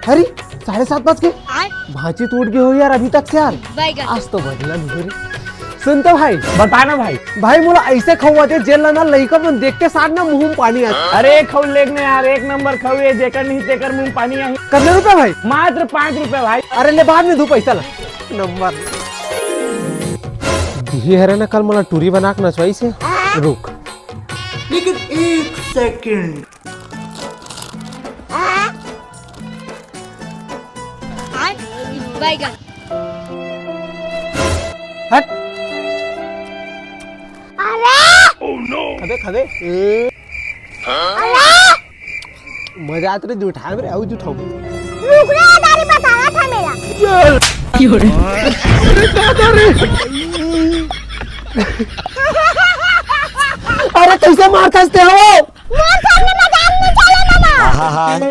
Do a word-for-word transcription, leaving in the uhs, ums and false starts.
अरे, साढ़े सात बज के। भांची टूट गई हो यार अभी तक से यार। आज तो बदला नहीं रे। सुन तो भाई। बताना भाई। भाई, मोला ऐसे खवा दे, जेल ना लइका मन देखते साथ ना मुंह में पानी आ। अरे, खऊ लेग ने यार, एक नंबर खऊ है, जेकर नहीं तेकर मुंह में पानी आई। कितने रुपए भाई? मात्र पाँच रुपए भाई। अरे ले, बाद में दू पैसा ला। नंबर। दिहे हरे ना कल मोला टूरी बना के नचवाई से। रुक। लेकिन एक सेकंड। बैगन। हट। अरे। खबे, खबे। अरे। मजा आत रे, जुठाम रे, आऊ जुठाम। रुक रे, दारी बताना था मेरा। अरे, कैसे मारता हंसते हो? मोर सामने मजाक नहीं चले ना।